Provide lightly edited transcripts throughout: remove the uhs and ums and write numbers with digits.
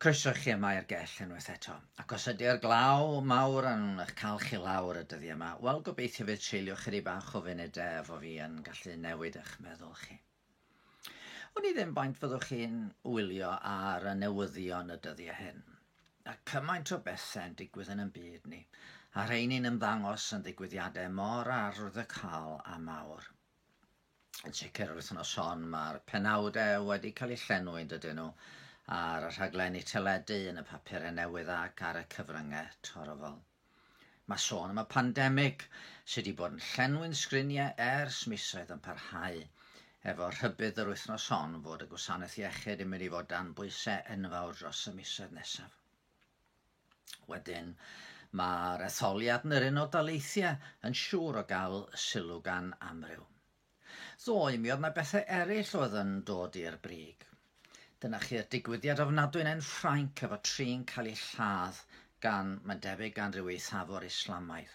Croeso chi yma i'r gell unwaith eto. Ac os ydy'r glaw mawr yn eich cael chi lawr y dyddiau yma, wel gobeithio fydd treulio chydig bach o funudau efo fi yn gallu newid eich meddwl chi. Wn i ddim faint fyddwch chi'n wylio ar y newyddion y dyddiau hyn. A cymaint o bethau'n digwydd yn ein byd ni, a rheini'n ymddangos yn ddigwyddiadau mor arwyddocaol a mawr. Yn sicr yr wythnos hon mae'r penawdau wedi cael eu llenwi yn dydyn nhw ar y rhaglenni teledu, yn y papurau newydd ac ar y cyfryngau torfol. Mae sôn am y pandemig sydd wedi bod yn llenwi'n sgriniau ers misoedd yn parhau efo rhybudd yr wythnos hon fod y gwasanaeth iechyd yn mynd i fod dan bwysau enfawr dros y misoedd nesaf. Wedyn, mae'r etholiad yn yr Unol Daleithiau yn siŵr o gael sylw gan amryw. Ddoe, mi oedd 'na bethau eraill oedd yn dod i'r brig. Dyna chi'r digwyddiad ofnadwy yna yn Ffrainc efo tri'n cael eu lladd gan, mae'n debyg, gan ryw eithafwr Islamaidd.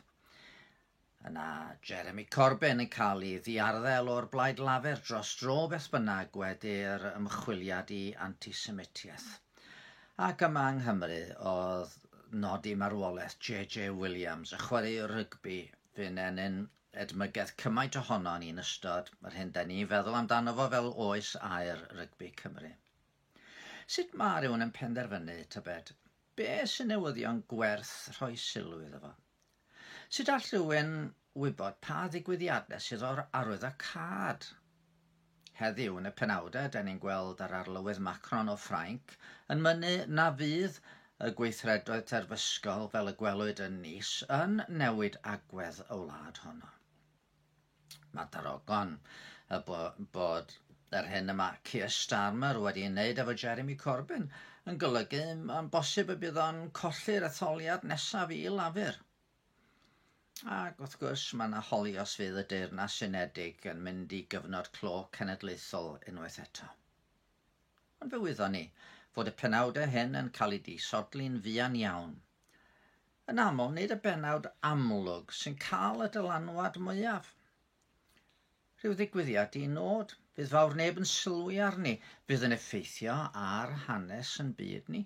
Yna Jeremy Corbyn yn cael ei ddiarddel o'r Blaid Lafur dros dro beth bynnag wedi'r ymchwiliad i antisemitiaeth. Ac yma yng Nghymru oedd nodi marwolaeth JJ Williams, y chwaraewr rygbi fu'n ennyn edmygedd cymaint ohono ni'n ystod yr hyn da ni'n feddwl amdano fo fel oes aur rygbi Cymru. Sut mae rhywun yn penderfynu, tybed, be sy'n newyddion gwerth rhoi sylw iddo fo? Sut all rhywun wybod pa ddigwyddiadau sydd o'r arwyddocâd? Heddiw yn y penawdau, da ni'n gweld yr arlywydd Macron o Ffrainc yn mynnu na fydd y gweithredoedd terfysgol fel y gwelwyd yn Nice yn newid agwedd y wlad honno. Mae darogan y bod yr hyn y mae Keir Starmer wedi ei wneud efo Jeremy Corbyn yn golygu mae'n bosib y bydd o'n colli'r etholiad nesaf i Lafur. Ac wrth gwrs mae yna holi os fydd y Deyrnas Unedig yn mynd i gyfnod clo cenedlaethol unwaith eto. Ond fe wyddon ni fod y penawdau hyn yn cael eu disodli'n fuan iawn. Yn aml, nid y bennawd amlwg sy'n cael y dylanwad mwyaf. Rhyw ddigwyddiad di-nod, fydd fawr neb yn sylwi arni, fydd yn effeithio ar hanes yn byd ni.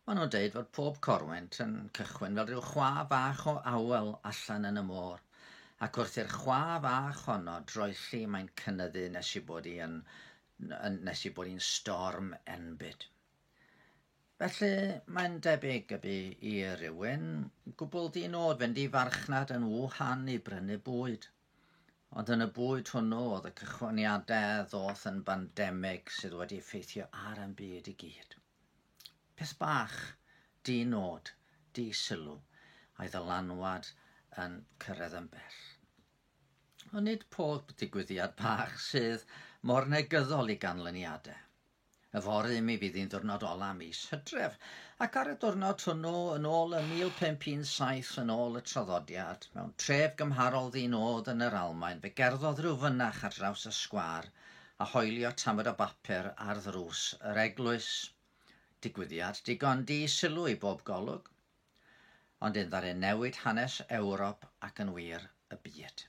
Maen nhw'n deud fod pob corwynt yn cychwyn fel rhyw chwa fach o awel allan yn y môr, ac wrth i'r chwa fach honno droelli mae'n cynyddu nes i bod hi yn, nes i bod hi'n storm enbyd. Felly, mae'n debyg y bu i rywun gwbl di-nod fynd i farchnad yn Wuhan i brynu bwyd. Ond yn y bwyd hwnnw oedd y cychwyniadau ddoth yn bandemig sydd wedi effeithio ar ein byd i gyd. Peth bach, di-nod, di-sylw, a'i ddylanwad yn cyrraedd yn bell. Ond nid pob digwyddiad bach sydd mor negyddol i ganlyniadau. Yfory mi fydd hi'n ddiwrnod ola mis Hydref, ac ar y diwrnod hwnnw, yn ôl ym 1517 yn ôl y traddodiad, mewn tref gymharol ddi-nod yn yr Almaen, fe gerddodd rhyw fynach ar draws y sgwâr a hoelio tamed o bapur ar ddrws yr eglwys. Digwyddiad digon di-sylw i bob golwg, ond un ddaru newid hanes Ewrop ac yn wir y byd.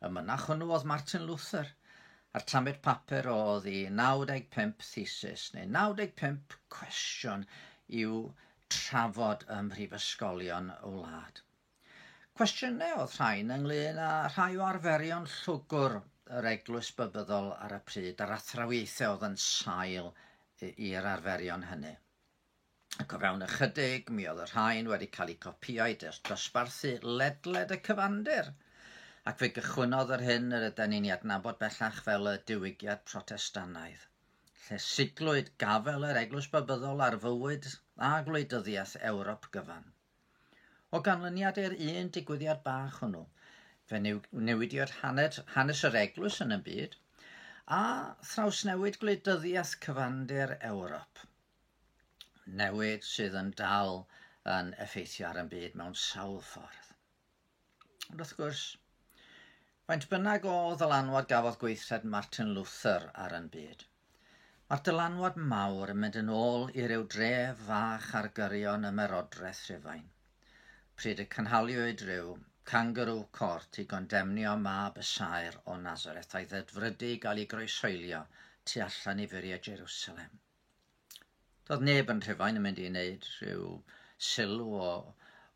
Y mynach hwnnw oedd Martin Luther, a'r tamed papur oedd i 95 thesis neu 95 cwestiwn i'w trafod ym mhrifysgolion y wlad. Cwestiynau oedd rhain ynglyn â rhai o arferion llwgr yr eglwys bybyddol ar y pryd a'r athrawiaethau oedd yn sail i'r arferion hynny. Ac o fewn ychydig, mi oedd y rhain wedi cael eu copïo i dosbarthu ledled y cyfandir. Ac fe gychwynnodd yr hyn yr yden ni'n ei adnabod bellach fel y Diwygiad Protestannaidd, lle siglwyd gafael yr Eglwys Babyddol ar fywyd a gwleidyddiaeth Ewrop gyfan. O ganlyniad i'r un digwyddiad bach hwnnw, fe newidiodd hanes yr eglwys yn y byd, a thrawsnewid gwleidyddiaeth cyfandir Ewrop. Newid sydd yn dal yn effeithio ar ein byd mewn sawl ffordd. Ond wrth gwrs, faint bynnag o ddylanwad gafodd gweithred Martin Luther ar ein byd, mae'r dylanwad mawr yn mynd yn ôl i ryw dref fach ar gyrion ymerodraeth Rhufain, pryd y cynhaliwyd rhyw kangaroo court i gondemnio mab y saer o Nazareth a'i ddedfrydu i gael ei groeshoelio tu allan i furiau Jerusalem. Doedd neb yn Rhufain yn mynd i wneud rhyw sylw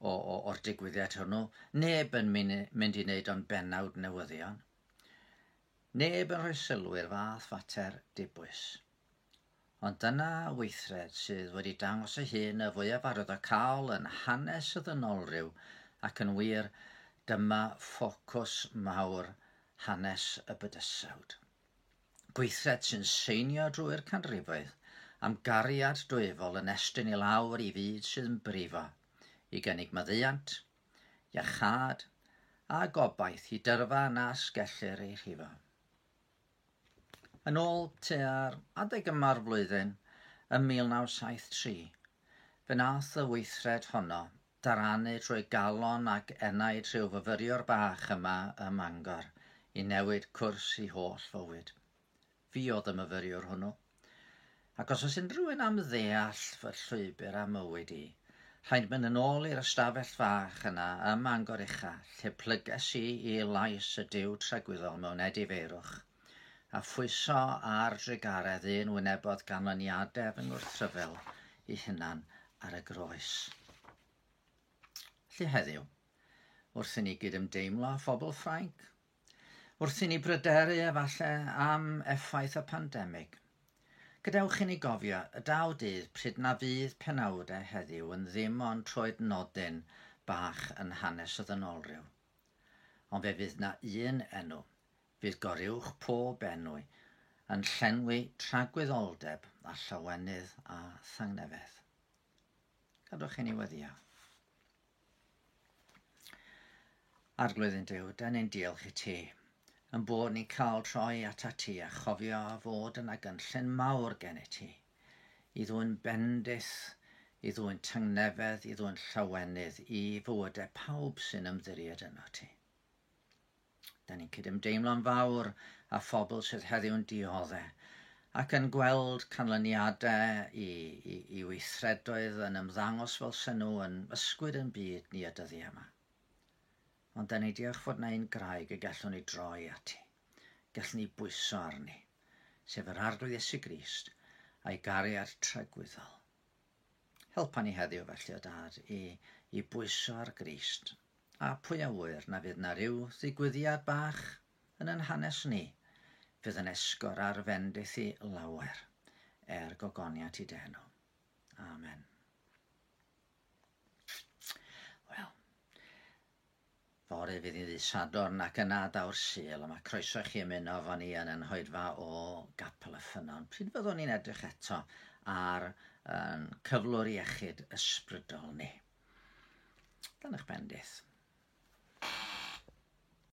o'r digwyddiad hwnnw. Neb yn mynd i wneud o'n bennawd newyddion. Neb yn rhoi sylw i'r fath fater dibwys. Ond dyna weithred sydd wedi dangos ei hun y fwyaf arwyddocaol yn hanes y ddynolryw, ac yn wir, dyma ffocws mawr hanes y bydysawd. Gweithred sy'n seinio drwy'r canrifoedd am gariad dwyfol yn estyn i lawr i fyd sydd yn brifo, i gynnig maddeuant, iachâd a gobaith i dyrfa nas gellir ei rhifo. Yn ôl tua'r adeg yma'r flwyddyn ym 1973, fe wnaeth y weithred honno daranu trwy galon ac enaid rhyw fyfyriwr bach yma ym Mangor i newid cwrs i holl fywyd. Fi oedd y myfyriwr hwnnw. Ac os oes unrhyw un am ddeall fy llwybr a mywyd i, rhaid mynd yn ôl i'r ystafell fach yna ym Mangor Ucha, lle plyges i i lais y Duw tragwyddol mewn edifeirwch, a phwyso ar drugaredd un wynebodd ganlyniadau fy ngwrthryfel i hunan ar y groes. Felly heddiw, wrth i ni gydymdeimlo â phobl Ffrainc, wrth i ni bryderu efallai am effaith y pandemig, gadewch i ni gofio y daw dydd pryd na fydd penawdau heddiw yn ddim ond troed nodyn bach yn hanes y ddynolryw. Ond fe fydd na un enw, fydd goruwch pob enw yn llenwi tragwyddoldeb a llawenydd a thangnefedd. Gadwch i ni weddio. Arglwydd ein Duw, da ni'n diolch i ti, yn bod ni'n cael troi atat ti a chofio fod yna gynllun mawr gen i ti, i ddwyn bendith, i ddwyn tangnefedd, i ddwyn llawenydd i fywydau pawb sy'n ymddiried yno ti. Da ni'n cydymdeimlo'n fawr â phobl sydd heddiw'n dioddef ac yn gweld canlyniadau i weithredoedd yn ymddangos fel sy'n nhw yn ysgwyd yn byd ni y dyddiau yma. Ond da ni diolch fod na un graig y gallwn ni droi ati, gallwn ni bwyso arni, sef yr Arglwydd Iesu Grist a'i gariad tragwyddol. Helpa ni heddiw felly o Dad i bwyso ar Grist, a pwy a ŵyr na fydd na ryw ddigwyddiad bach yn ein hanes ni fydd yn esgor ar fendith i lawer er gogoniant i d'enw. Amen. Wel, fory fydd hi'n ddydd Sadwrn ac yna daw'r Sul, a mae croeso i chi ymuno efo ni yn ein hoedfa o Gapel y Ffynnon. Pryd fyddwn ni'n edrych eto ar cyflwr iechyd ysbrydol ni? Dan eich bendith.